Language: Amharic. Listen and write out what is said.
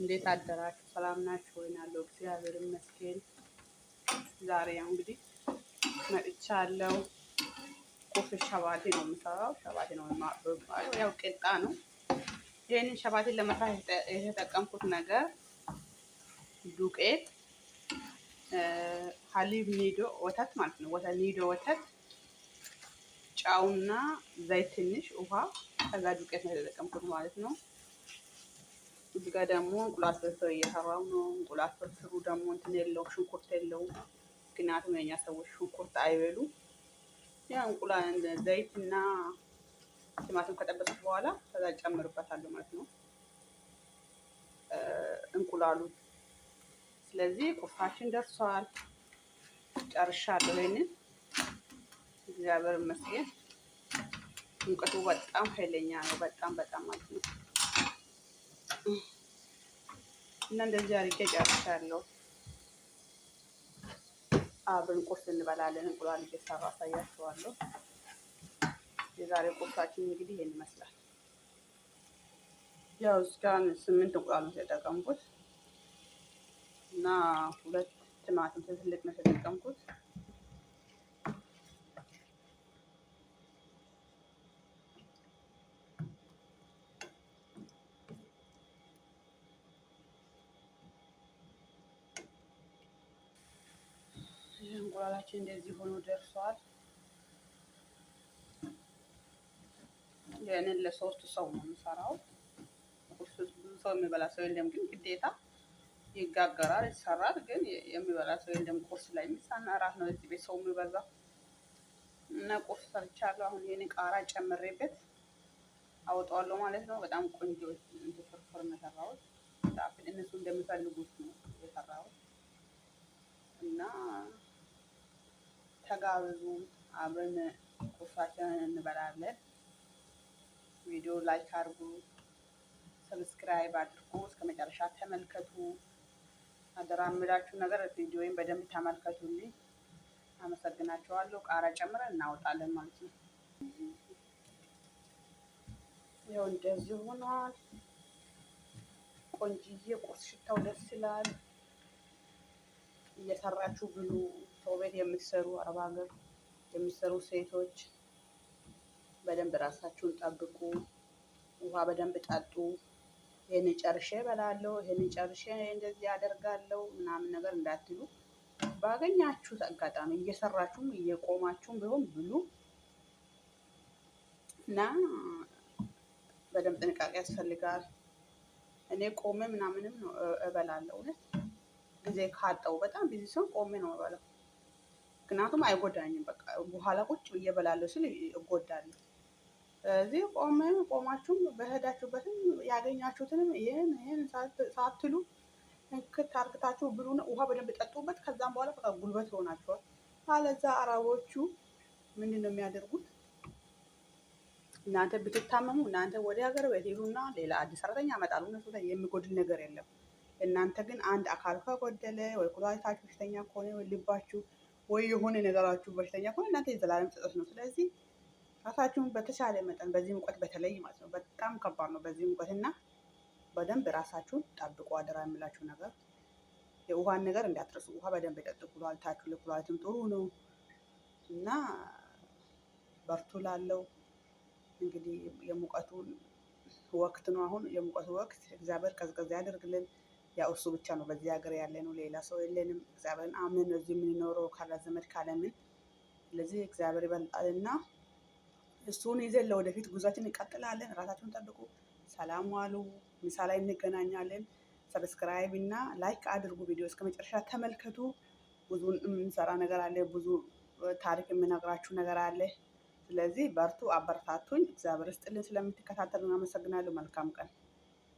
እንዴት አደራችሁ? ሰላም ናችሁ ወይ? አለው እግዚአብሔር ይመስገን። ዛሬ ያው እንግዲህ መጥቻለሁ። ቁርስ ሸባቴ ነው የምሰራው። ሸባቴ ነው የማባለው፣ ያው ቂጣ ነው። ይህንን ሸባቴን ለመስራት የተጠቀምኩት ነገር ዱቄት፣ حليب ኒዶ ወተት ማለት ነው። ወተት ኒዶ ወተት፣ ጨውና ዘይት፣ ትንሽ ውሃ፣ ከዛ ዱቄት ነው የተጠቀምኩት ማለት ነው። እዚህ ጋር ደግሞ እንቁላል ፍርፍር እየሰራው ነው። እንቁላል ፍርፍሩ ደግሞ እንትን የለውም፣ ሽንኩርት የለውም። ምክንያቱም የኛ ሰዎች ሽንኩርት አይበሉ። ያ እንቁላል ዘይትና ቲማቲም ከጠበስኩ በኋላ ከዛ ጨምርበታለሁ ማለት ነው እንቁላሉ። ስለዚህ ቁርሳችን ደርሷል። ጨርሻለሁ። ይሄንን እግዚአብሔር ይመስገን። ሙቀቱ በጣም ኃይለኛ ነው። በጣም በጣም ማለት ነው። እና እንደዚህ አድርጌ ጨርሻለሁ። አብረን ቁርስ እንበላለን። እንቁላል እየሰራ አሳያችኋለሁ። የዛሬ ቁርሳችን እንግዲህ ይሄን ይመስላል። ያው እስካሁን 8 እንቁላል ነው የተጠቀምኩት እና 2 ቲማቲም ትልቅ ነው የተጠቀምኩት። እንቁላላችን እንደዚህ ሆኖ ደርሷል። ይህንን ለሶስት ሰው ነው የምሰራው። ቁርስ ብዙ ሰው የሚበላ ሰው የለም፣ ግን ግዴታ ይጋገራል፣ ይሰራል። ግን የሚበላ ሰው የለም። ቁርስ ላይ ምሳና እራት ነው እዚህ ቤት ሰው የሚበዛው እና ቁርስ ሰርቻለሁ። አሁን ይህንን ቃራ ጨምሬበት አወጣዋለሁ ማለት ነው። በጣም ቆንጆ ፍርፍር ነው የሰራሁት። እነሱ እንደሚፈልጉት ነው የሰራሁት እና ተጋብዙ፣ አብረን ቁርሳችንን እንበላለን። ቪዲዮ like አድርጉ፣ subscribe አድርጉ፣ እስከ መጨረሻ ተመልከቱ። አደራ የምላችሁ ነገር ቪዲዮውን በደንብ ተመልከቱልኝ። አመሰግናችኋለሁ። ቃሪያ ጨምረን እናወጣለን ማለት ነው። ይኸው እንደዚህ ሆኗል። ቆንጅዬ ቁርስ፣ ሽታው ደስ ይላል። እየሰራችሁ ብሉ። ሰው ቤት የምትሰሩ አረብ ሀገር የሚሰሩ ሴቶች በደንብ ራሳችሁን ጠብቁ። ውሃ በደንብ ጠጡ። ይሄንን ጨርሼ እበላለሁ፣ ይሄንን ጨርሼ እንደዚህ አደርጋለሁ ምናምን ነገር እንዳትሉ። ባገኛችሁት አጋጣሚ እየሰራችሁም እየቆማችሁም ቢሆን ብሉ እና በደንብ ጥንቃቄ ያስፈልጋል። እኔ ቆሜ ምናምንም ነው እበላለሁ። እውነት ጊዜ ካጣው በጣም busy ሲሆን ቆሜ ነው እበላው። ምክንያቱም አይጎዳኝም። በቃ በኋላ ቁጭ ብዬ እበላለሁ ስል እጎዳለሁ። ስለዚህ ቆሜ ቆማችሁም በሄዳችሁበትም ያገኛችሁትንም ይህን ይህን ሳትሉ ክት አርግታችሁ ብሉ። ውሃ በደንብ ጠጡበት። ከዛም በኋላ በቃ ጉልበት ይሆናችኋል። አለዛ አረቦቹ ምንድን ነው የሚያደርጉት? እናንተ ብትታመሙ እናንተ ወደ ሀገር ቤት ሄዱና ሌላ አዲስ ሰራተኛ ያመጣሉ። እነሱ የሚጎድል ነገር የለም። እናንተ ግን አንድ አካል ከጎደለ ወይ ኩላሊታችሁ በሽተኛ ከሆነ ወይ ልባችሁ ወይ የሆነ ነገራችሁ በሽተኛ ከሆነ እናንተ የዘላለም ጸጸት ነው። ስለዚህ ራሳችሁን በተሻለ መጠን በዚህ ሙቀት በተለይ ማለት ነው በጣም ከባድ ነው በዚህ ሙቀት እና በደንብ ራሳችሁን ጠብቁ። አደራ የምላችሁ ነገር የውሃን ነገር እንዳትረሱ። ውሃ በደንብ ጠጡ። ኩላሊታችሁ ለኩላሊትም ጥሩ ነው እና በርቱ ላለው እንግዲህ የሙቀቱን ወቅት ነው አሁን የሙቀቱ ወቅት። እግዚአብሔር ቀዝቀዝ ያደርግልን። ያው እሱ ብቻ ነው በዚህ ሀገር ያለ ነው፣ ሌላ ሰው የለንም። እግዚአብሔርን አምነን ነው እዚህ የምንኖረው ካለ ዘመድ ካለምን። ስለዚህ እግዚአብሔር ይበልጣልና እሱን ይዘን ለወደፊት ጉዟችን እንቀጥላለን። ራሳችሁን ጠብቁ። ሰላም ዋሉ። ምሳ ላይ እንገናኛለን። subscribe እና like አድርጉ። ቪዲዮ እስከ መጨረሻ ተመልከቱ። ብዙ የምንሰራ ነገር አለ። ብዙ ታሪክ የምነግራችሁ ነገር አለ። ስለዚህ በርቱ፣ አበረታቱኝ። እግዚአብሔር ይስጥልን። ስለምትከታተሉ አመሰግናለሁ። መልካም ቀን።